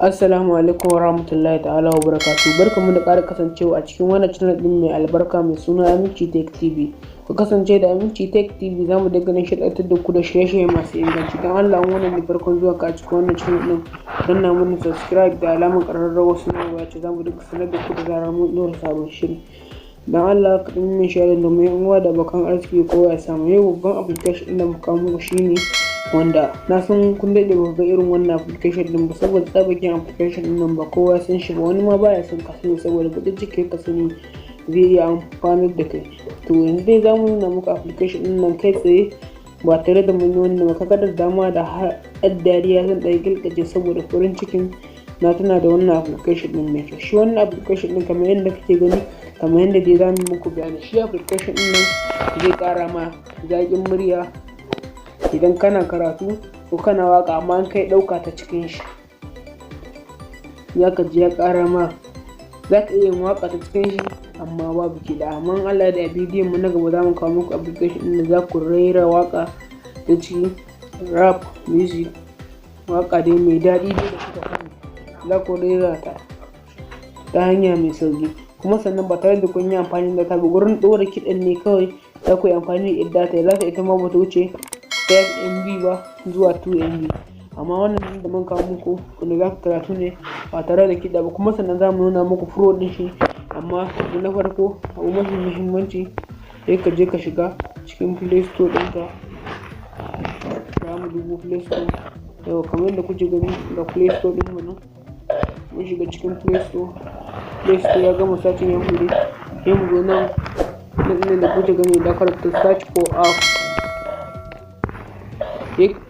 Assalamu alaikum wa rahmatullahi ta'ala wa barakatuh. Barkamu da ƙara kasancewa a cikin wannan channel ɗin mai albarka mai suna Aminci Tech TV. Ku kasance da Aminci Tech TV, za mu dinga nishaɗantar da ku da shirye-shirye masu inganci. Don Allah, in wannan ne farkon zuwa ka a cikin wannan channel ɗin, danna mana subscribe da alamar ƙararrawar sanarwa ce za mu dinga sanar da ku da zarar mun ɗora sabon shiri. Don Allah ka ɗan min share domin yan uwa da abokan arziki kowa ya samu. Yau babban application ɗin da muka kawo muku shine wanda na san kun daɗe ba ga irin wannan application ɗin ba, saboda tsabagen application ɗin nan ba kowa san shi ba, wani ma baya son ka sani saboda baƙin ciki ka sani zai iya amfanar da kai. To, yanzu dai za mu nuna muku application ɗin nan kai tsaye ba tare da mun yi wannan ba. Kaga da dama da har dariya zan ɗan ƙyalƙyace saboda farin cikin na tuna da wannan application ɗin mai kyau. Shi wannan application ɗin, kamar yadda kake gani, kamar yadda dai za mu muku bayani, shi application ɗin nan zai ƙara ma zaƙin murya idan kana karatu ko kana waƙa, amma in kai ɗauka ta cikin shi za ka ji ya ƙara ma, za ka iya yin waƙa ta cikin shi amma babu kiɗa. Amma Allah da bidiyon mu na gaba za mu kawo muku application ɗin da za ku rera waƙa ta ciki, rap music, waƙa dai mai daɗi dai da kuka sani, za ku rera ta ta hanya mai sauƙi, kuma sannan ba tare da kun yi amfani da data ba. Gurin ɗora kiɗan ne kawai za ku yi amfani da data, za ita ma bata wuce 5 MB ba zuwa 2 MB. Amma wannan da mun kawo muku, wanda za ku karatu ne ba tare da kiɗa ba, kuma sannan za mu nuna muku pro ɗin shi. Amma abu na farko, abu mafi muhimmanci, sai ka je ka shiga cikin Play Store ɗinka. Za mu dubo Play Store. Yau, kamar yadda kuke gani, ga Play Store ɗin mu nan. Mun shiga cikin Play Store, Play Store ya gama searching, ya buɗe. Sai mu zo nan nan da kuke gani da karanta "search for app".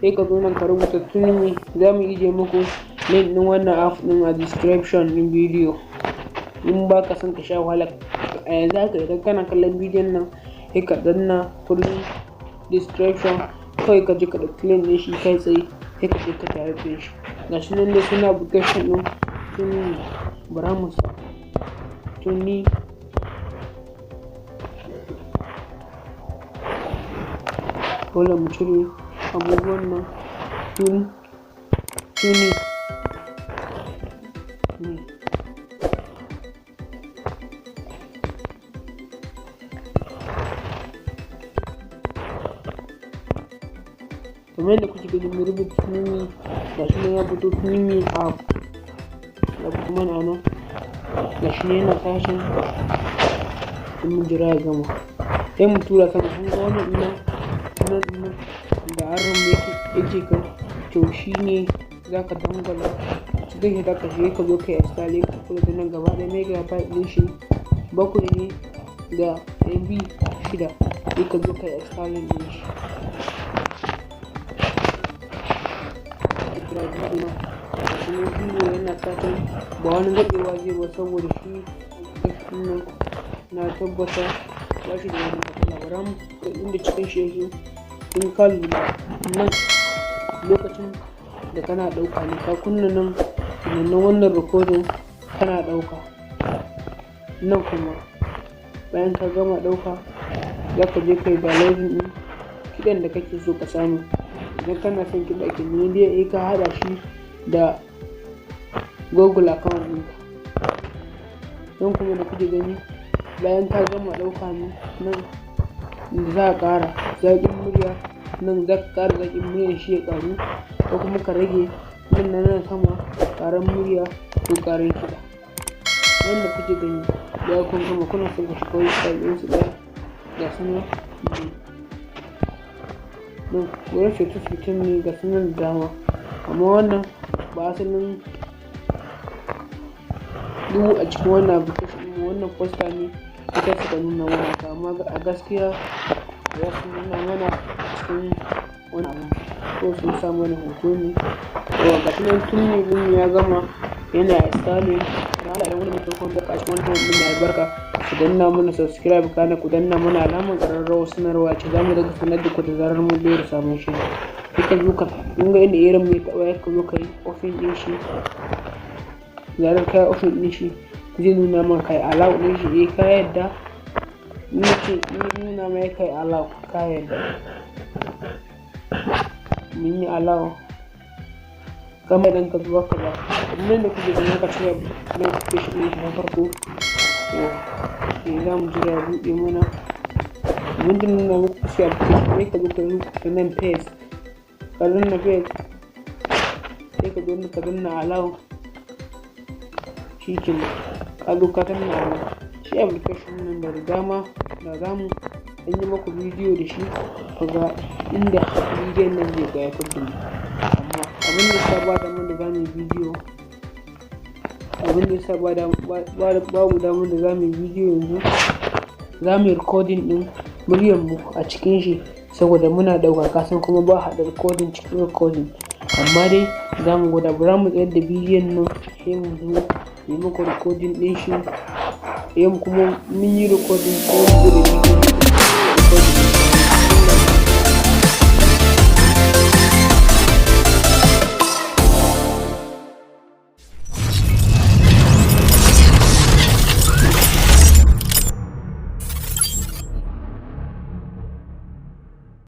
Sai ka zo nan ka rubuta TuneMe. Za mu ije muku link ɗin wannan app ɗin a description ɗin bidiyo in ba ka son ka sha wahala. A yanzu haka, idan kana kallon bidiyon nan, sai ka danna kullum description, kawai ka je ka ɗauki link ɗin shi kai tsaye, sai ka je ka tare ɗin shi. Ga shi nan dai suna application ɗin TuneMe. Bara mu sa Tuni. Dole mu cire abubuwan nan. Tuni ne. Kamar yadda kuke gani, mun rubuta TuneMe, ga shi nan ya fito, TuneMe app ya fito mana nan. Ga shi nan yana tashin, sai mun jira ya gama, sai mu tura sama. Kun ga wannan ɗin nan nan da arrow yake kai, to shi ne za ka dangwala cikin shi, za ka shiga ka zo ka yi installing. Ka kula da nan gaba ɗaya megabyte ɗin shi 7 ne da MB 6. Sai ka zo ka yi installing ɗin shi. Kira buɗe ma shi ne bidiyo yana fatan ba wani daɗewa zai ba, saboda shi nan na tabbata ba shi da wani matsala. Bara mu ga inda cikin shi yake. In ka lura nan, lokacin da kana ɗauka ne ka kunna nan, sannan wannan recording kana ɗauka nan. Kuma bayan ka gama ɗauka, za ka je ka yi downloading ɗin kiɗan da kake so ka samu. Idan kana son kiɗa kenan dai, ka haɗa shi da Google account ɗinka. Don kuma da kuke gani, bayan ka gama ɗauka ne, nan da za a ƙara zaƙin murya, nan za ka ƙara zaƙin muryar shi ya ƙaru ko kuma ka rage. Nan na nan sama, ƙaran murya ko ƙaran kiɗa. Wanda kuke gani, bayan kun gama, kuna son ku shiga website ɗinsu ɗaya, ga su nan nan wurin fetur ne, ga su nan da dama. Amma wannan ba asalin duk a cikin wannan application ɗin, wannan poster ne ita suka nuna mana haka, amma a gaskiya za su nuna mana a cikin wannan abu ko sun sa mana hoto ne. To, ga shi nan tun ne ya gama, yana installing. Da Allah, idan wani mutum da a cikin wannan ɗin mai albarka, ku danna mana subscribe, kana ku danna mana alamar ƙararrawar sanarwa ce za mu daga sanar da ku da zarar mun ɗora sabon shiri. Sai ka zo ka kun ga inda irin mai taɓa, ka zo ka yi open ɗin shi. Zarar ka yi open ɗin shi, zai nuna man kai allow ɗin shi. Eh, ka yadda. In ce in nuna mai kai allow, ka yadda. Mun yi allow. Kamar idan ka zo ka ga kamar da kuke gani, ka cire notification ɗin shi na farko. To, sai za mu jira ya buɗe mana. Mun nuna muku shi application ne. Ka zo ka rubuta nan "paste", ka danna "paste", sai ka zo ka danna "allow". Shi kenan, ka zo ka danna "allow". Shi application nan da dama da za mu ɗan yi muku bidiyo da shi, ku ga inda bidiyon nan zai ƙayatar da mu. Amma abin da yasa ba damar da za mu yi bidiyo, abin da yasa babu damar da za mu yi bidiyo yanzu, za mu yi recording ɗin muryar mu a cikin shi saboda muna ɗauka, kasan kuma ba haɗa recording cikin recording. Amma dai za mu gwada, bara mu tsayar da bidiyon nan, sai mu zo mu yi muku recording ɗin shi. Sai mu kuma mun yi recording, sai mu buɗe bidiyon recording.